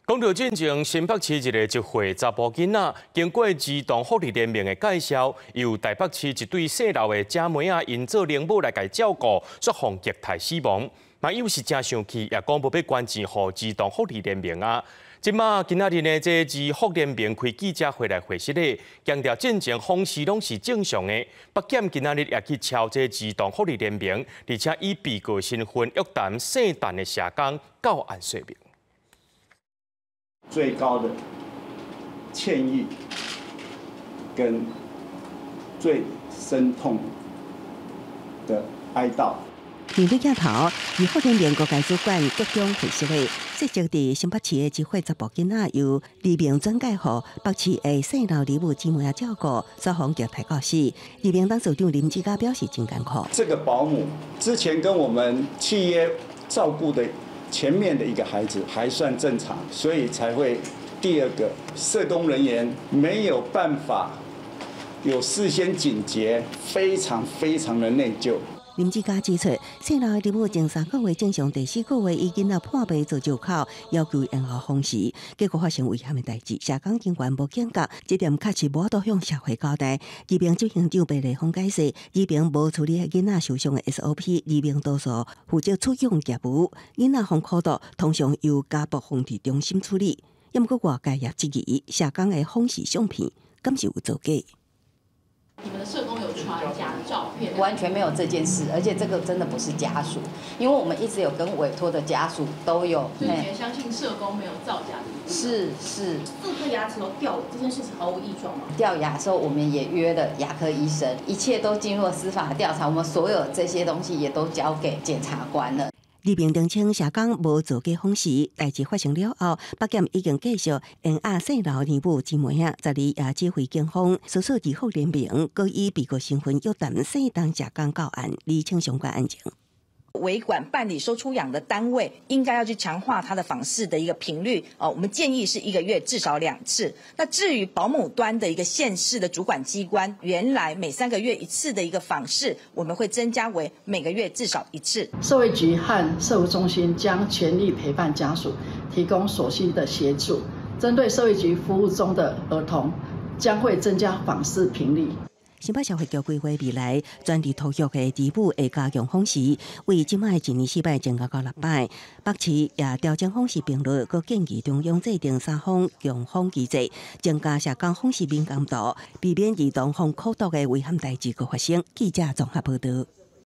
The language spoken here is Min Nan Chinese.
講到進前新北市一個1歲查埔囡仔，經過兒童福利聯盟的介紹，由台北市一對姓劉的姐妹仔𪜶做奶母來共照顧，煞予虐待死亡。網友是誠生氣，也講無欲捐錢予兒童福利聯盟啊。這馬今仔日呢，這兒福聯盟開記者會來回釋咧，強調進前訪視攏是正常的。北檢今仔日也去敲這兒童福利聯盟，而且以被告身份約談姓陳的社工到案說明。最高的歉意跟最深痛的哀悼。面對鏡頭，兒福聯盟高階主管局長回釋咧，涉及佇新北市的一歲查埔囡仔由黎明轉介予北市的姓劉兒母姊妹仔照顧，遭予虐待到死。黎明董事長林志嘉表示真艱苦。這個保姆之前跟我們契約照顧的前面的一個孩子還算正常，所以才會第二個社工人員沒有辦法有事先警覺，非常非常的內疚。林志嘉指出，姓劉的兒母前3個月正常，第四個月伊囡仔破病做借口，要求延後訪視，結果發生危險的代誌。社工人員無警覺，這點確實無法度向社會交代。兒平執行長白麗芳解釋，兒平無處理囡仔受傷的 SOP，兒平多數負責處養業務，囡仔防苦毒通常由家暴防治中心處理。毋過外界也質疑社工的訪視相片，敢是有造假？你們的社工有傳假的照片？完全沒有這件事，而且這個真的不是家屬，因為我們一直有跟委託的家屬都有。所以你相信社工沒有造假的？是是。四顆牙齒都掉了，這件事情毫無異狀嗎？掉牙的時候，我們也約了牙科醫生，一切都經過司法調查，我們所有這些東西也都交給檢察官了。黎明澄清社工無造假訪視，代誌發生了後，北檢已經繼續延押姓劉兒母姊妹仔，十二也指揮警方，搜索兒福聯盟，閣以被告身份約談姓陳社工到案，釐清相關案情。委管辦理收出養的單位應該要去強化他的訪視的一個頻率哦，我們建議是一個月至少2次。那至於保姆端的一個縣市的主管機關，原來每3個月一次的一個訪視，我們會增加為每個月至少一次。社會局和社福中心將全力陪伴家屬，提供所需的協助。針對社會局服務中的兒童，將會增加訪視頻率。新北社會局規劃未來全地托育的兒母會加強訪視，為這擺一年四擺增加到六擺。北市也調整訪視頻率，閣建議中央制定三方共訪機制，增加社工訪視敏感度，避免兒童防苦毒的危險代誌閣發生。記者綜合報道。